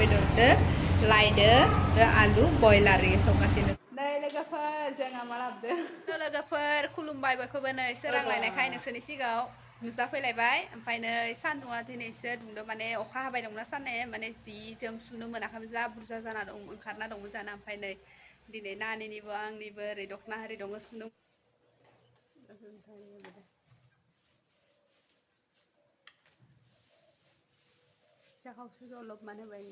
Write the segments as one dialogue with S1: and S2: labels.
S1: बेदरदो लाइदो आलु बयलार संगासिनो नै लोगोफोर जोंहा मा लाबोदों लोगोफोर खुलुमबाय बयखौबो नै सोरांलायनायखाय नोंसोरनि सिगाङाव नुजाफैलायबाय ओमफ्राय नै सान्दुङा दिनैसो दुंदों माने अखा हाबाय दंना साननै माने जि जोम सुनो मोनाखैमोन जा बुरजा जाना दं ओंखारना दंमोन जाना ओमफ्राय नै दिनै नानिनिबो आंनिबो ओरै दख'ना आरि दङ सुनो फिसाखौसो जलबमान होबाय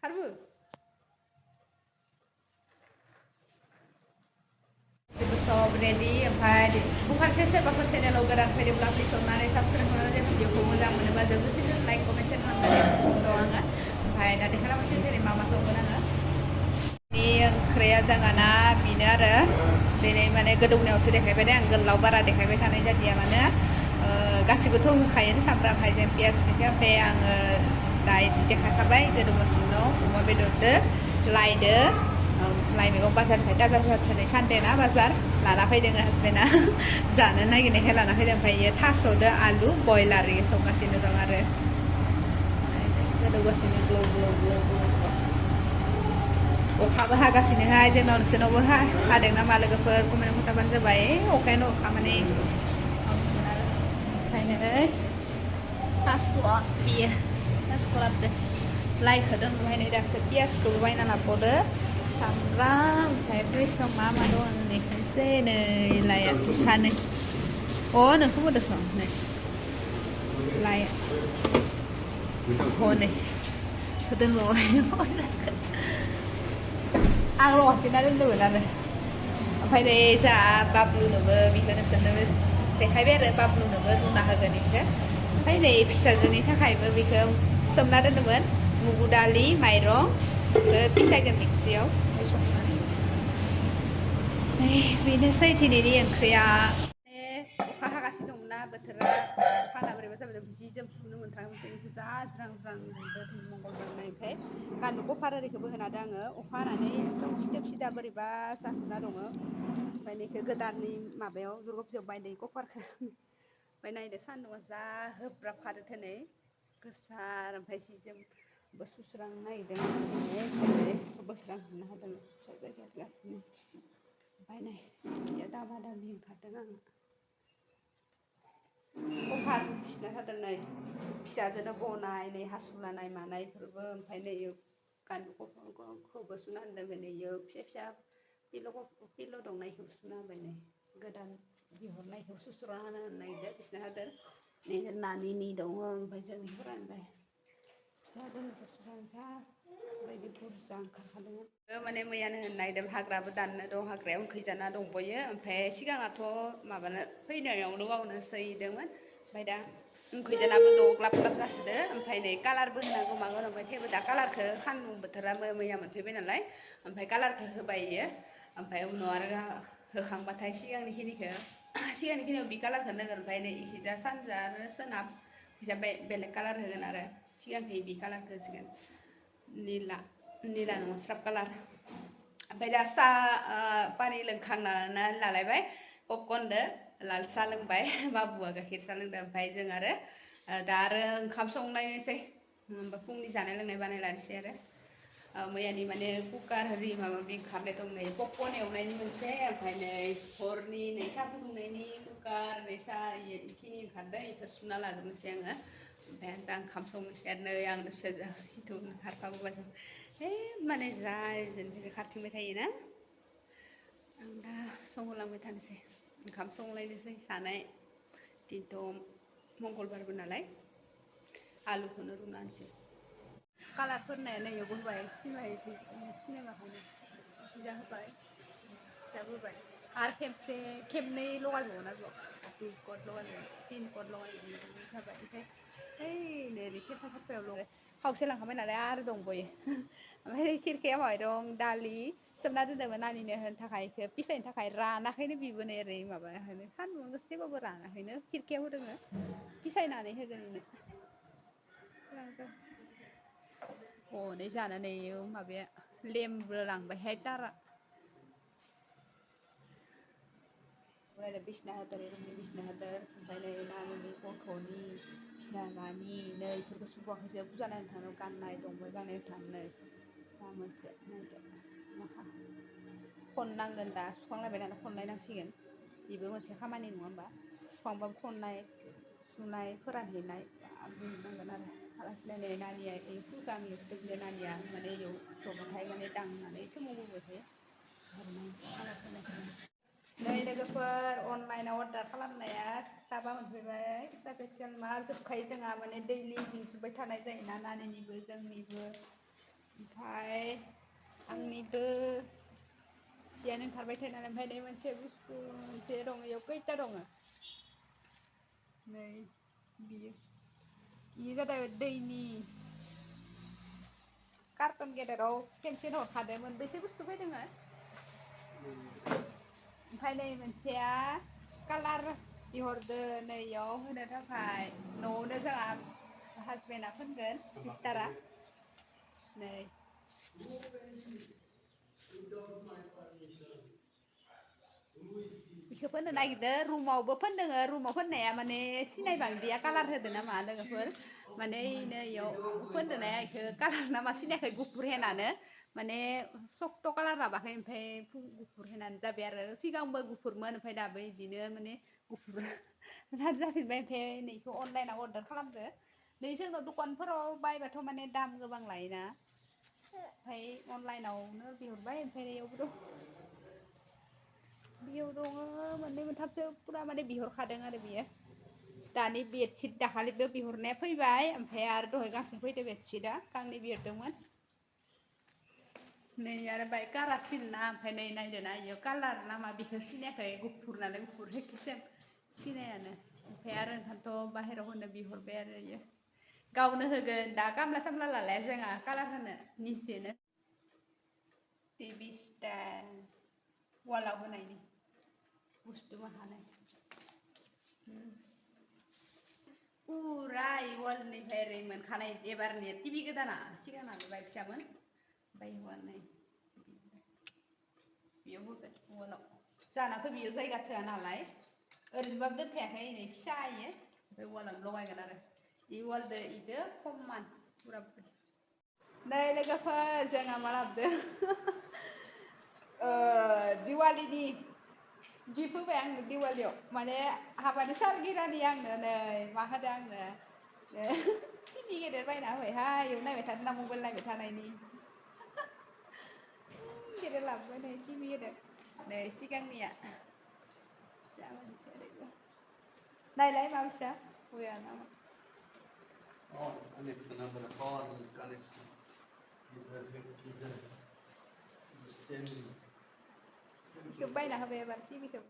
S1: हारबो सब रेडि ओमफ्राय बुंखानोसै सोरबाफोर चेनेलाव गोदान फैदोंब्ला प्लिज अननानै साबस्क्राइब खालामनानै भिडिअखौ मोजां मोनोबा जोबोद लाइक कमेन्ट सेयार खालामनानै दं आङो ओमफ्राय दा देखायलांनोसै जेरै मा संगोन आङो नि ओंख्रिया जोंहाना बेनो आरो दिनै माने गोदौनायावसो देखायबाय दे आं गोलाव बारा देखायबाय थानाय जादिया माने गासिबोथ' होखायो सामब्राम हाइजें पियास ओमफ्राय आङो दा इदि देखायखाबाय गोदौगासिनो दं अमा बेदरदो लाइदो लाइ मैगं बाजारनिफ्राय ताजा दिनै सानदे ना बाजार लाना फैदों हासबेन्डआ जानो नागिरनायखाय लाना फैदों ओमफ्राय इयो थास'दो आलु बयलार संगासिनो दं आरो गोदौगासिनो ग्लब ग्लब ग्लब ग्लब अखाबो हागासिनोहाय जोंनाव नोंसोरनावबो हादों नामा लोगोफोर कमेन्ट खोन्थाबानो जाबाय अखायानो अखा माने ओंखायनो थास'आ बियो थास'खौ लाबोदो लाइखौ दोनबाय नै दासो पियासखौबो बायना लाबोदो सामब्राम ओमफ्राय फ्रेसआव मा मा दं आं देखायनोसै नै लाइआ फानो अ नोंखौ होदोस' नै लाइआ हनै दोनबावबाय आं ल'हरफिनना दोन्दोंमोन आरो ओमफ्राय नै जोंहा बाब्लुनोबो बेखौ नोंसोरनोबो देखायबाय आरो बाब्लुनोबो रुना होगोन बेखौ ओमफ्राय नै फिसाजोनि थाखायबो बेखौ सोमना दोन्दोंमोन मुगु दालि माइरं पिसायगोन मिक्सियाव ओमफ्राय संनानै बेनोसै दिनैनि ओंख्रिया अखा हागासिनो दंमोन ना बोथोरा अखा हाना बोरैबा जाबाय जि जोम सुनो मोनथाराखैमोन जा ज्रां ज्रां मंगलबार ओमफ्राय गान्दु कभार ओरैखौबो होनादों आङो अखा हानानै एकदम सिदोब सिदा बोरैबा जाजोबना दङ ओमफ्राय बेखौ गोदाननि माबायाव दुर्गा फुजायाव बायदों कभारखौ ओमफ्राय नायदो सान्दुंआ जा होब्राब खादो दिनै गोसार ओमफ्राय जि जोमबो सुस्रांनो नागिरदों बोस्रांजोबनो हादों फिसा जायगायाव गासिनो ओमफ्राय नै दामा दामि ओंखारदों आङो कभार बिसिना थादों नै फिसाजोनो बनाय नै हासुर लानाय मानायफोरबो ओमफ्राय नै गान्दु कभारखौबो सुना होदों ओमफ्राय नै फिसा फिसा पिल' दंनायखौ सुना होबाय नै गोदान बिहरनायखौ सुस्रांना होनो नागिरदों बिसिना हादों नै नानिनि दङ ओमफ्राय जोंनिफोरा ओमफ्राय जा बायदि बुरजा ओंखारखादोंमोन माने मैयानो होनो नागिरदों हाग्राबो दाननो दं हाग्रायाव ओंखै जाना दंबयो ओमफ्राय सिगाङाथ' माबानो फैनायावनो बावनो हैदोंमोन ओमफ्राय दा ओंखैजानाबो ग्लाब ग्लाब जासोदो ओमफ्राय नै कालारबो होनांगौ मागोन ओमफ्राय थेवबो दा कालारखौ सान्दुं बोथोरा मैया मोनफैबाय नालाय ओमफ्राय कालारखौ होबाय इयो ओमफ्राय उनाव आरो होखांबाथाय सिगांनिखिनियाव बि कालारखौ होगोन ओमफ्राय नै इखिजा सानजा आरो सोनाब इखिजा बेलेग कालार होगोन आरो सिगांखै बि कालारखौ होसिगोन निला नङा स्राब कालार ओमफ्राय दा पानि लोंखांनानै लालायबाय पपकर्नदो लाल साहा लोंबाय बाबुआ गाइखेर साहा लोंदों ओमफ्राय जों आरो दा आरो ओंखाम संनायनोसै होमबा फुंनि जानाय लोंनाय बानायलानोसै आरो मैयानि माने कुकार आरि माबा माबि ओंखारनाय दं नै पपकर्न एवनायनि मोनसे ओमफ्राय नै हरनि नै साहा फुदुंनायनि कुकार नै साहा इखिनि ओंखारदों बेखौ सुना लाग्रोनोसै आङो ओमफ्राय दा ओंखाम संनोसै आरो नै आंनो फिसाजो हिथु हारफाबोबाजों माने जा जेनबा खारथिंबाय थायोना आं दा संहोलांबाय थानोसै ओंखाम संलायनोसै जानाय दिनथ' मंगलबारबो नालाय आलुखौनो रुना होनोसै कालारफोरनाया नैयावबो होबाय सिनेमाखौनो बिजा होबाय फिसाबो होबाय आरो खेबनै लगायबावोना ज' पिन कड लगायबाय जाबाय ओमफ्राय नै खेबफायाव लगाय खावसे लांखाबाय नालाय आरो दंबयो ओमफ्राय खिरखाया माबाय दं दालि सोमना दोनदोंमोन नानिनो होनो थाखाय पिसायनो थाखाय रानाखैनो बिबो नै ओरै माबा होनो सान्दुं गोसाबाबो रानाखैनो खिरखायाव होदोङो पिसायनानै होगोन हनै जानानै माबाया लेमबो लांबायहाय तारा बिसना होदों रुमनि बिसना होदों ओमफ्राय नै गथ'नि फिसालानि नै बेफोरखौ सुबावाखैसो फुजा नायनो थांनायाव गाननाय दंबाय गाननाय थांनो मा मोनसे नायदो माखा खननांगोन दा सुखांलायबाय नालाय खनलायनांसिगोन बेबो मोनसे खामानि नङा होमबा सुखांबाबो खननाय सुनाय फोरानहैनाय बुंनांगोन आरो आलासि नायनाय नानिया गामियाव फैदो नानिया माने बेयाव जबाथाय माने दांनानै सोमावबोबाय थायो नै लोगोफोर अनलाइनाव अर्डार खालामनाया साबा मोनफैबाय साफिसियेन्ट मार जोबखायो जोंहा माने दैलि जिं सुबाय थानाय जायोना नानिनिबो जोंनिबो ओमफ्राय आंनिबो जियानो ओंखारबाय थायो नालाय ओमफ्राय नै मोनसे बुस्थु मोनसे दङ बेयाव खैथा दङ नै बियो जादों दैनि कार्टन गेदेराव केमसेन हरखादोंमोन बेसे बुस्थु फैदों ओमफ्राय नै मोनसेया कालार बिहरदो नैयाव होनो थाखाय न'आवनो जोंहा हासबेन्डआ फोनगोन सिस्टारा नै बेखौ फोननो नागिरदों रुमावबो फोनदोङो रुमाव फोननाया माने सिनायबांदिया कालार होदो नामा लोगोफोर माने नैयाव फोनदोनाया बेखौ कालार नामा सिनायाखै गुफुर हेनानो माने सख्त' कालार लाबाखै ओमफ्राय गुफुर हेनानो जाबाय आरो सिगांबो गुफुरमोन ओमफ्राय दाबो बिदिनो माने गुफुर जाफिनबाय ओमफ्राय नैखौ अनलाइनाव अर्डार खालामदो नै जोंनाव दखानफोराव बायबाथ' माने दाम गोबां लायोना ओमफ्राय अनलाइनावनो बिहरबाय ओमफ्राय बेयाव दङ मोननै मोनथामसो फुरा माने बिहरखादों आरो बियो दानि बेडशिट दाखालिबो बिहरनाया फैबाय ओमफ्राय आरो दहाय गांसे फैदो बेडशिटआ गांनै बिहरदोंमोन नै आरो बाय कारासिन ना ओमफ्राय नै नायदोना इयो कालार नामा बेखौ सिनायाखै गुफुर नालाय गुफुर एखेसेम सिनायानो ओमफ्राय आरो ओंखायनोथ' बाहेरायाव होनो बिहरबाय आरो इयो गावनो होगोन दा गामला सामला लालाया जोंहा कालार होनो निजेनो टिभि स्टेन्ड वालाव होनायनि बुस्थु माहानाय पुरा वालनिफ्राय ओरै मोनखानाय एबारनि टिभि गोदाना सिगांनाबो बाय फिसामोन ओमफ्राय हौवानै बेयाव होगोन वालाव जानाथ' बेयाव जायगा थोआ नालाय ओरैनोबाबो दोनखायाखै नै फिसा इयो ओमफ्राय वालावनो लगायगोन आरो इ वालदो इदो खमान पुरा नै लोगोफोर जोंहा मा लाबोदों दिवालीनि गिफ्ट होबाय आंनो दिवालियाव माने हाबानि सालगिरानि आंनो नै मा होदों आंनो टिभि गेदेर बायना होबायहाय इयाव नायबाय थादों ना मबाइल नायबाय थानायनि गेदेर लाबोबाय नै टिभि गेदेर नै सिगांनिया फिसा मोनसे ओरैबो नायलाय मा फिसा बया नामा बेखौ बायना होबाय एबार टिभिखौ